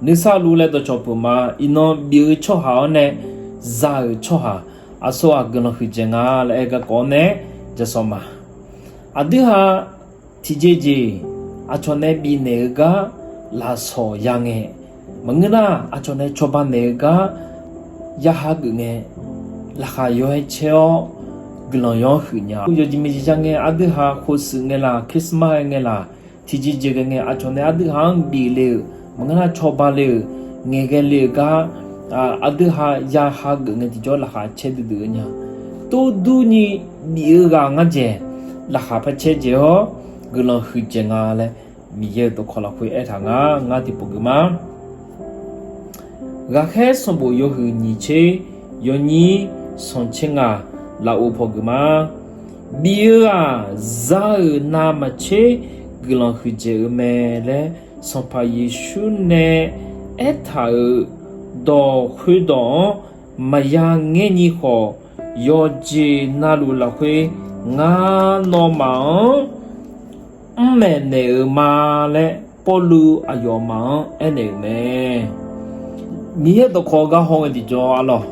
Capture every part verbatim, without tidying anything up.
Nuisar luf laer dawqcawq peuq ma. Iqnan bif-eu tsawrhaq-awr nae za-euq tsawrhaq, aqsur-aq guiqlanq huiqdzaeq nga laer aer garkawv-awr nae ja sawq ma. Aqdui-aq, tiqjeq jeq aqcawq nae bifnaeq-eu gar lafsawq ya ngae, maqngeur nar aqcawq nae cawba naeq-eu gar ya hageuf ngae, laqkhaq yaw-aer caer-awr guiqlanq yaw-anr huiq nya. Yawqjeq maeqjeq ya ngae, aqdui ha khofshuif ngae laf, Christmas ghae ngae laf, tiqjeq jeq ghae ngae, aqcawq nae aqdui ha-anr bif le-euq maqngeur nar cawba le-euq, ngaeqghae le-euq gar aqdui ha ya hageuf ngae tiqjawr laqkhaq caer duidui-eu nya. Tov durni bif-eu ghaq ngar dzaeq, laqkhaq par caer dzaeq-awr guiqlanq huiqdzaeq nga laer Miqyaer-euq dawqkawq lafkhoer aertaq nga. Ngar tiqpov geuf ma. Ghaqkhaer sanqbof yawhuiq nyiq tser yawnyir sanqtser ngaq lafov paw geuf ma. Bif-eu-aq, za-euq navmaqtser guiqlanq huiqdzaeq-eu mae laer Sanqpaq Yeqsur nae aertaq-euq dawq khoerdawq-anr maqya ngaer ni khawf, yawqjeq navluf lafkhoer ngar nawmaf-anr mr maeqnaeq-euq ma laer Pawrluv aqyawfmaf-anr aernaeq-euq mae. Miqyaer dawqkawq gar haw ngae tiqjawr arlawq,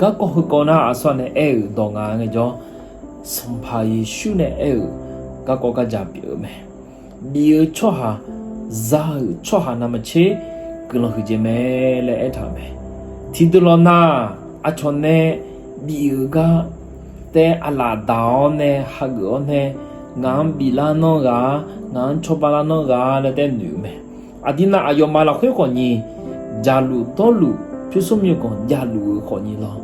garkawv heukawv nar aqsur nae aer-euq dawq nga ngaejawr, Sanqpaq Yeqsur nae aer-euq garkawv gardzaq pyeuf-eu mae. Bif-eu tsawrhaq, za-euq tsawrhaq navmaqtser guiqlanq huiqdzaeq mae laer aertaq-euq mae. Tiqdeuq lawq nar, aqcawq nae bif-euq gar taef aqlaf daq-awr nae hageuf-awr nae, ngaq-anr biflar nanr ghaq-a, ngaq-anr cawba lar nanr ghaq-a laer taef noeq-eu mae. Aqdirnar aqyawfmaf lafkhoer khawfnyi, jaqluf dawrluf pyurshuir myawqganq javluf-eu khawfnyi lawr.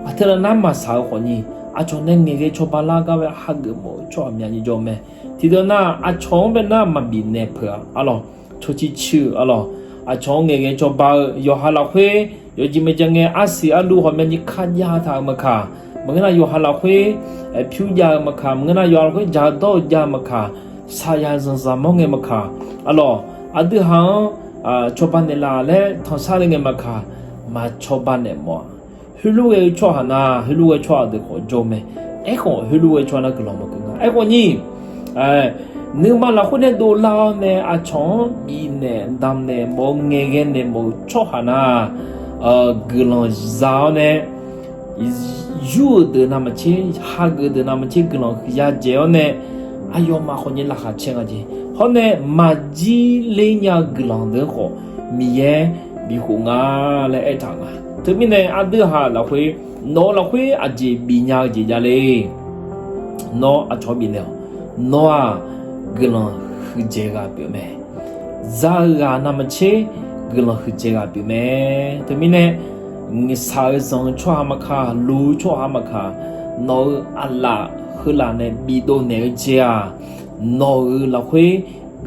Aqteunar nar maqsaq-eu khawfnyi, aqcawq nae ngaeqghae cawba lar gar bae hageuf mawf-eu tsawrhaq myavnyi jawr mae. Tiqdeuq nar aqcawq-anr bae nar maqbif naeq peuq-a arlawq, tsawrcir cir-eu arlawq, aqcawq-anr ngaeqghae cawba-eu yawqha lafkhoer yawqjeq maeqjeq ngae arsiq arluv ghawqmyani ka jav taq-euq maqkaq, maqngeur nar yawqha lafkhoer pyur jav-eu maqkaq, maqngeur nar yawqha lafkhoer jaq-eu dawr-eu jav-eu maqkaq, saqyaq zanqzaq mawr ngae maqkaq, arlawq, aqdui ha-anr cawba naeqlaf laer tanqsar le ngae maqkaq, maqcawba naeq mawf-a. Heulof ghae-eu tsawrhaq nar, heulof ghae tsawrhaq deuq khawf jawr mae. Aerkhawf heulof ghae tsawrhaq nar guiqlanq maqkeuv nga. Aerkhawfnyi, nuima lafkhoer nae dovlar-awr nae aqcawq-anr bifnaeq damnaeq mawf-eu, ngaeqghae naeq mawf-eu tsawrhaq nar, guiqlanq za-awr nae, yur-euq deuq navmaqtser, hageuf deuq navmaqtser guiqlanq huiqya dzaeq-awr nae, aqyawfmaf khawfnyi laqkhaq caer nga jeq. Hawr nae maqjir ler nya-eu guiqlanq deuq-anr khawf Miqyaer bikhof nga laer aertaq nga. Teumirnae aqdui ha lafkhoer, nawq-eu lafkhoer aqjeq bifnya-eu jeq javle. Nawr aqcawq-anr bifnaeq-awq. Nawr-aq guiqlanq huiqdzaeq ghaq pyeuf mae. Za-eu ghaq navmaqtser guiqlanq huiqdzaeq ghaq pyeuf mae. Teumirnae, saq-eu zanq-eu tsawrhaq maqkaq, loq-eu tsawrhaq maqkaq, nawq-euq aqlaf heulaf nae bidov naeq-eu jeq-aq, nawq-euq lafkhoer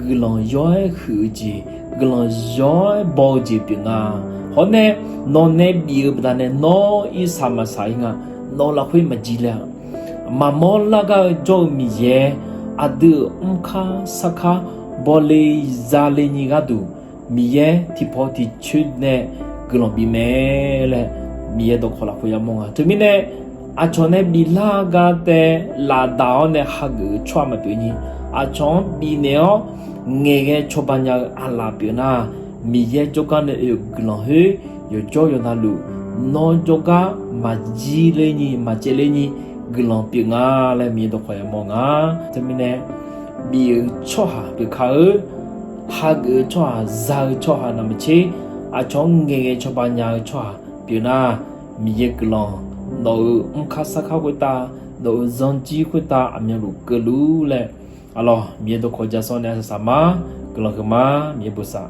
guiqlanq yaw-aer huiq-eu jeq, guiqlanq yaw-aer baw-eu jeq pyeuf nga. Hawr nae, nawq nae bif-eu baqdanae nawr irsaq maqsaq-ir nga. Nawq-eu lafkhoer maqjir ler-a. Maqmawr lar gar-eu jawr-eu Miqyaer, aqdui-euq mrkar sarkar bawle zale nyi gharduq, Miqyaer tiqpaw tiqcoer nae guiqlanq bif mae laer Miqyaer dawqkawq lafkhoer yamawr nga. Teumirnae, aqcawq nae biflar gar taef lafdaq-awr nae hageuf-eu tsawrhaq maqpyeuf nyi, aqcawq-anr bifnaeq-awr ngaeqghae cawba nya-eu aqlaf pyeuf nar, Miqyaer jawrgar nae oe-euq guiqlanq khoer yawqjawr yawqnavluf, nawr jawrgar maqjir ler nyi, maqcaev ler nyi guiqlanq pyeuf nga laer Miqyaer dawqkawq yamawr nga. Teumirnae, bif-eu tsawrhaq pyeuf ka-eu, hageuf-eu tsawrhaq, za-eu tsawrhaq navmaqtser, aqcawq-anr ngaeqghae cawba nya-eu tsawrhaq pyeuf nar, Miqyaer guiqlanq nawq-euq mrkar sarkar khoertav, nawq-euq zanqjir khoertav aqmyanluf keuvluf laer, arlawq, Miqyaer dawqkawq ja sawr nae arsaq saq ma. Guiqlanq huiqma, Miqyaer bosav.